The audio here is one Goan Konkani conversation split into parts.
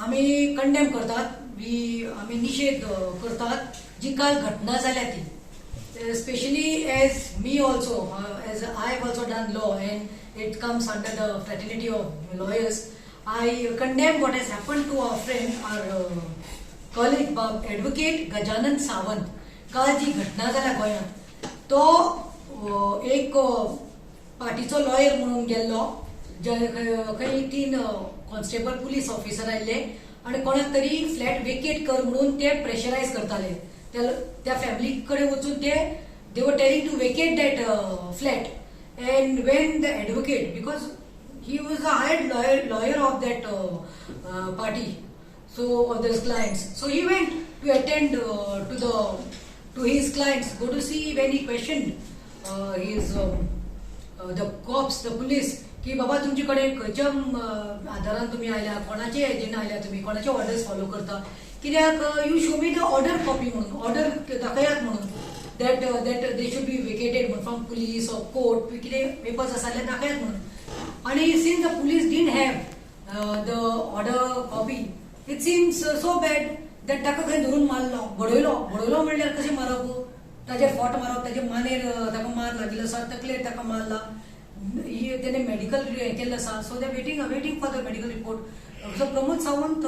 आमी कंडेम करतात, आमी निशेध करतात जी काल घटना जाल्या ती. Specially as me also, as I have also done law and it comes under the fraternity of lawyers, I condemn what has happen to our friend, our colleague Bab advocate Gajanan Sawant. काल जी घटना जाल्या गोंयांत, तो एक पार्टीचो लॉयर म्हणून गेल्लो, जे खंय तीन कॉन्स्टेबल पुलीस ऑफिसर आयिल्ले आनी कोणाक तरी फ्लॅट वेकेट कर म्हणून ते प्रेशरायज करताले. त्या फॅमिली कडेन वचून ते they were telling to vacate that flat. And when the advocate, because he was a hired lawyer of that party, so of those clients, so he went to attend to his clients, go to see. When he questioned his the cops, the police, की बाबा, तुमचे कडेन खंयच्या आधारान तुमी आयल्या, कोणाचे हेजेन आयल्या, तुमी कोणाचे ऑर्डर्स फॉलो करता, कित्याक you show me the order copy म्हणून, ऑर्डर दाखयात म्हणून, that they should be vacated म्हणून फ्रॉम पुलीस ऑर कोर्ट, कितें पेपर्स आसा जाल्यार दाखयात म्हणून. आणि since the police didn't have the order copy, it seems so bad that ताका खंय धरून मारलो, बडयलो. बडयलो म्हणल्यार कशें मारप? ताजेर फोट मारप, ताजे मानेर ताका मार लागिल्लो आसा, तकलेर ताका मारला. ही तेणे मेडिकल हें केल्लें आसा, so they waiting for the medical report. So Pramod Sawant,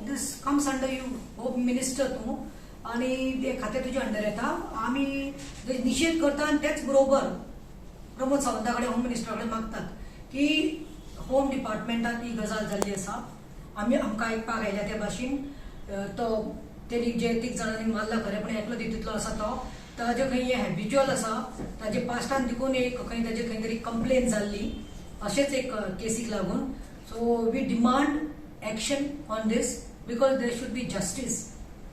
this comes under you, home minister तूं आनी ते खातें तुज्या अंडर येता. आमी निशेध करता आनी तेच बरोबर प्रमोद सावंता कडेन, होम मिनिस्टरा कडेन मागतात की होम डिपार्टमेंटात ही गजाल जाल्ली आसा. आमी आमकां आयकपाक आयल्या त्या भाशेन तो तेणी जे तीग जाणांनी मारला खरें, पण एकलो तितूंतलो आसा तो ताजे खंय हॅबिच्युअल आसा. ताजे पास्टान देखून एक खंय ताजे खंय तरी कंप्लेन जाल्ली अशेंच एक केसीक लागून. So we demand action on this because there should be justice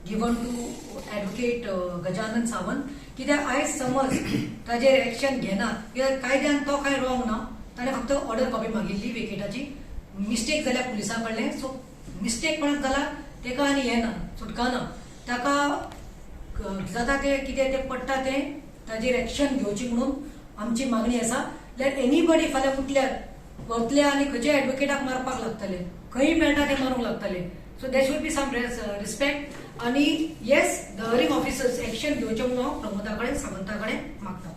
given to advocate Gajanan Sawant. कित्याक आयज समज ताजेर एक्शन घेनात, कित्याक कायद्यान तो कांय रॉंग ना. ताणें फक्त ऑर्डर कॉपी मागिल्ली वेकेटाची. मिस्टेक जाल्या पुलिसां कडल्यान, सो मिस्टेक कोणाक जाला तेका आनी हें ना, सुटका ना. ताका जाता तें कितें तें पडटा तें ताजेर एक्शन घेवची म्हणून आमची मागणी आसा. Let anybody फाल्यां उठल्यार वतले आनी खंयच्या एडवोकेटाक मारपाक लागतले, खंय मेळटा ते मारूंक लागतले. So there should be some respect. आणि yes, the erring officers action घेवचें म्हणून हांव प्रमोदा कडेन, सावंता कडेन मागता.